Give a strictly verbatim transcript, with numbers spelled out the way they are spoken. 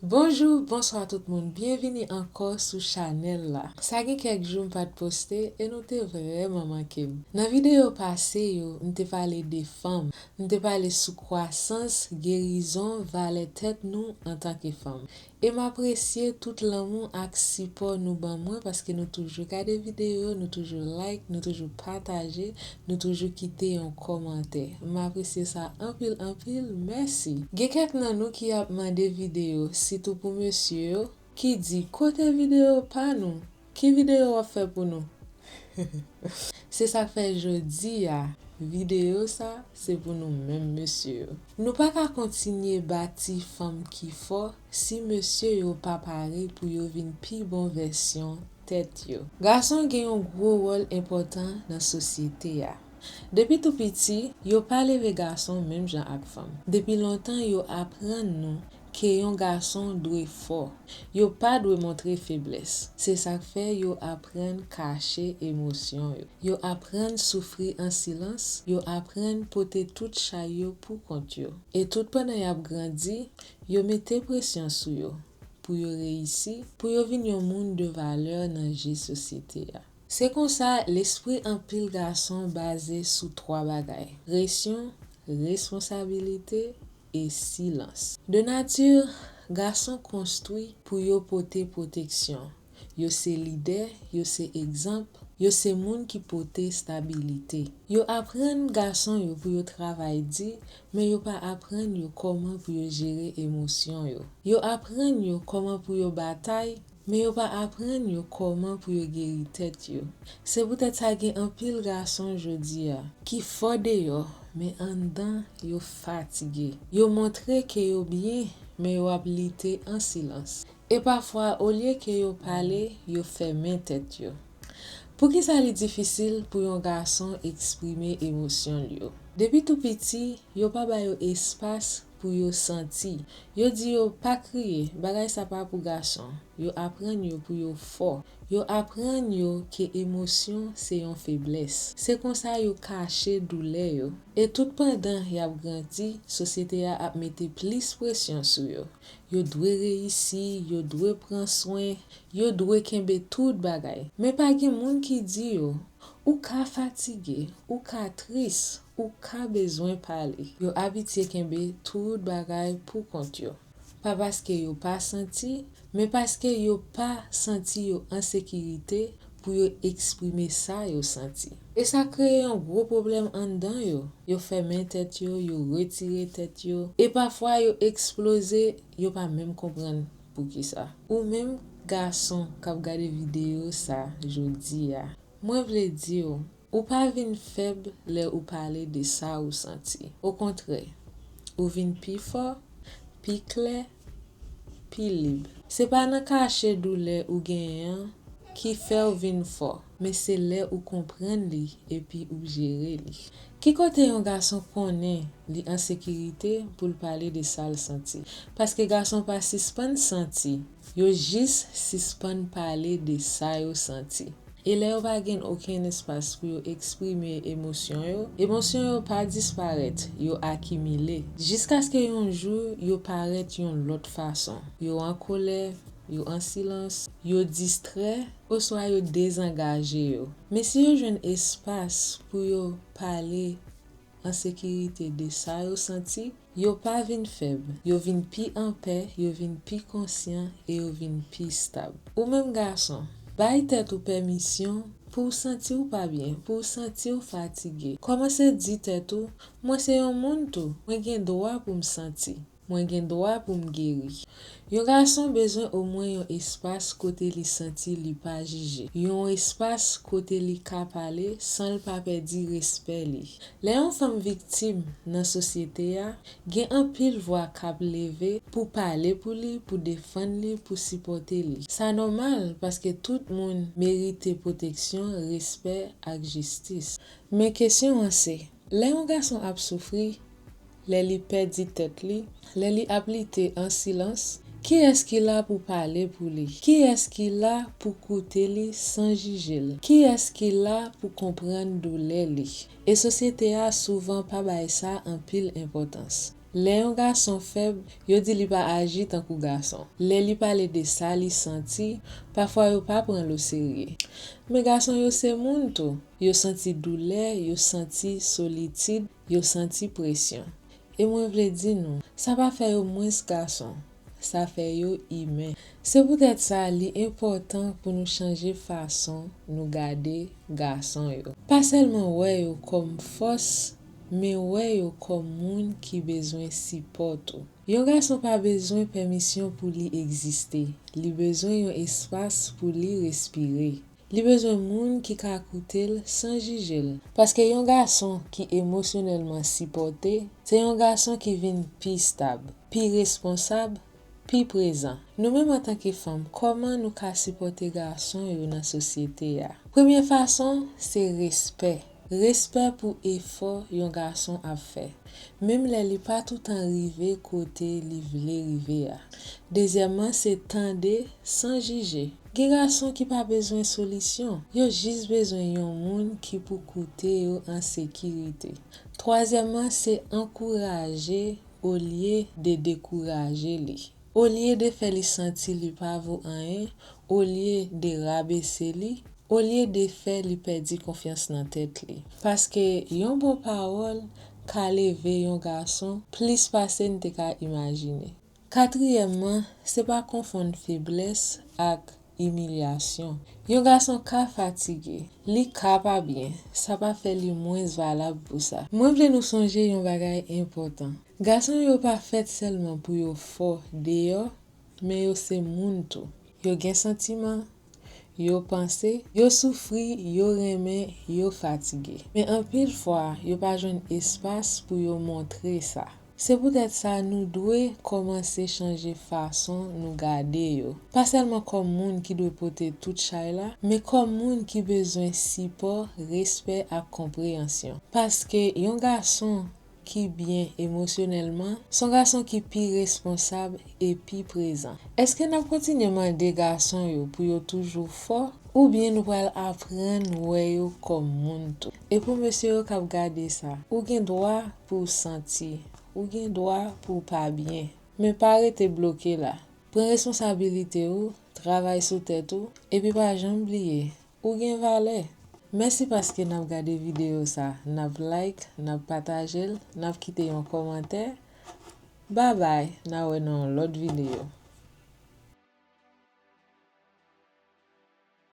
Bonjou, bonswa tout moun, byenvini ankò sou chanèl la. Sa gen kèk jou m pa t poste e nou te vrèman manke m. Nan videyo pase yo, m te pale de fanm, m te pale sou kwasans, gerizon, valè tèt nou antanke fanm. E m apresye tout lanmou ak sipò nou ban mwen paske nou toujou gade videyo, nou toujou like, nou toujou pataje, nou toujou kite yon kòmantè. M apresye sa anpil, anpil. Mèsi. Gen kèk nan nou ki ap mande videyo, sitou pou mesye yo, ki di, "Kote videyo pa nou? Ki videyo w ap fè pou nou?" Se sa k fè jodi a, videyo sa, se pou nou menm mesye yo. Nou pa ka kontinye bati fanm ki fò si mesye yo pa pare pou yo vin pi bon vèsyon tèt yo. Gason gen yon gwo wòl enpòtan nan sosyete a. Depi tou piti, yo pa leve gason menm jan ak fanm. Depi lontan, yo aprann nou ke yon gason dwe fò. Yo pa dwe montre feblès. Se sa k fè yo aprann kache emosyon yo. Yo aprann soufri an silans. Yo aprann pote tout chay yo pou kont yo. E tout pandan y ap grandi, yo mete presyon sou yo pou yo reyisi, pou yo vin yon moun de valè nan je sosyete a. Se konsa, lespri anpil gason baze sou twa bagay: presyon, responsabilite e silans. De nati, gason konstwi pou yo pote pwoteksyon. Yo se lidè, yo se egzanp, yo se moun ki pote stabilite. Yo aprann gason yo pou yo travay di, men yo pa aprann yo kòman pou yo jere emosyon yo. Yo aprann yo kòman pou yo batay, men yo pa aprann yo kòman pou yo geri tèt yo. Se poutèt sa gen anpil gason jodi a ki fò deyò, men anndan yo fatige. Yo montre ke yo byen, men yo ap lite an silans. E pafwa, olye ke yo pale, yo fèmen tèt yo. Poukisa li difisil pou yon gason eksprime emosyon l yo? Depi tou piti, yo pa ba yo espas pou yo santi. Yo di yo pa kriye, bagay sa pa pou gason. Yo aprann yo pou yo fò. Yo aprann yo ke emosyon se yon feblès. Se konsa yo kache doulè yo. E tout pandan y ap grandi, sosyete a ap mete plis presyon sou yo. Yo dwe reyisi, yo dwe pran swen, yo dwe kenbe tout bagay. Men pa gen moun ki di yo, ou ka fatige, ou ka tris, ou ka bezwen pale. Yo abitye kenbe tout bagay pou kont yo. Pa paske yo pa santi, men paske yo pa santi yo an sekirite pou yo eksprime sa yo santi. E sa kreye yon gwo pwoblèm anndan yo. Yo fèmen tèt yo, yo retire tèt yo, e pafwa yo eksploze, yo pa menm konprann poukisa. Ou menm gason k ap gade videyo sa jodi a, mwen vle di w, ou pa vin fèb lè ou pale de sa ou santi. Okontrè, ou vin pi fò, pi klè, pi lib. Se pa nan kache doulè ou genyen an ki fè w vin fò, men se lè ou konprann li epi ou jere li. Ki kote yon gason konnen li an sekirite pou l pale de sa l santi? Paske gason pa sispann santi, yo jis sispann pale de sa yo santi. E lè yo pa gen okenn espas pou yo eksprime emosyon yo, emosyon yo pa disparèt, yo akimile. Jiskaske yon jou, yo parèt yon lòt fason. Yo an kolè, yo an silans, yo distrè, oswa yo dezangaje yo. Men si yo jwenn espas pou yo pale an sekirite de sa yo santi, yo pa vin fèb, yo vin pi anpè, yo vin pi konsyan e yo vin pi stab. Ou menm gason, bay tèt ou pèmisyon pou w santi w pa byen, pou w santi w fatige. Kòmanse di tèt ou, mwen se yon moun tou, mwen gen dwa pou m santi. Mwen gen dwa pou m geri. Yon gason bezwen omwen yon espas kote li santi li pa jije. Yon espas kote li ka pale san l pa pèdi respè li. Lè yon fanm viktim nan sosyete a, gen anpil vwa k ap leve pou pale pou li, pou defann li, pou sipòte li. Sa nòmal paske tout moun merite pwoteksyon, respè ak jistis. Men kesyon an se, lè yon gason ap soufri, lè li pèdi tèt li, lè li ap lite an silans, kiyès ki la pou pale pou li? Kiyès ki la pou koute li san jije l? Kiyès ki la pou konprann doulè li? E sosyete a souvan pa bay sa anpil enpòtans. Lè yon gason fèb, yo di li pa aji tankou gason. Lè li pale de sa li santi, pafwa yo pa pran l oserye. Men gason yo se moun tou. Yo santi doulè, yo santi solitid, yo santi presyon. E mwen vle di nou, sa pa fè yo mwens gason. Sa fè yo imen. Se poutèt sa, li enpòtan pou nou chanje fason nou gade gason yo. Pa sèlman wè yo kòm fòs, men wè yo kòm moun ki bezwen sipò tou. Yon gason pa bezwen pèmisyon pou li egziste. Li bezwen yon espas pou li respire. Li bezwen moun ki ka koute l san jije l. Paske yon gason ki emosyonèlman sipòte, se yon gason ki vin pi stab, pi responsab, pi prezan. Nou menm antanke fanm, kòman nou ka sipòte gason yo nan sosyete a? Premye fason, se respè. Respè pou efò yon gason ap fè, menm lè li pa toutan rive kote li vle rive a. Dezyèmman, se tande san jije. Gen gason ki pa bezwen solisyon, yo jis bezwen yon moun ki pou koute yo an sekirite. Twazyèmman, se ankouraje olye de dekouraje li. Olye de fè li santi li pa vo anyen, olye de rabese li, olye de fè li pèdi konfyans nan tèt li. Paske yon bon pawòl ka leve yon gason plis pase n te ka imajine. Katriyèmman, se pa konfonn feblès ak imilyasyon. Yon gason ka fatige, li ka pa byen, sa pa fè li mwens valab pou sa. Mwen vle nou sonje yon bagay enpòtan. Gason yo pa fèt sèlman pou yo fò deyò, men yo se moun tou. Yo gen santiman, yo panse, yo soufri, yo renmen, yo fatige. Men anpil fwa, yo pa jwenn espas pou yo montre sa. Se poutèt sa nou dwe kòmanse chanje fason nou gade yo. Pa sèlman kòm moun ki dwe pote tout chay la, men kòm moun ki bezwen sipò, respè ak konpreyansyon. Paske yon gason ki byen emosyonèlman, se yon gason ki pi responsab e pi prezan. Èske n ap kontinye mande gason yo pou yo toujou fò, oubyen nou pral aprann wè yo kòm moun tou? E pou mesye yo k ap gade sa, ou gen dwa pou w santi, ou gen dwa pou w pa byen. Men pa rete bloke la. Pran responsabilite w, travay sou tèt ou, epi pa janm bliye, ou gen valè. Mèsi paske n ap gade videyo sa. N ap like, n ap pataje l, n ap kite yon kòmantè. Babay, n a wè nan yon lòt videyo.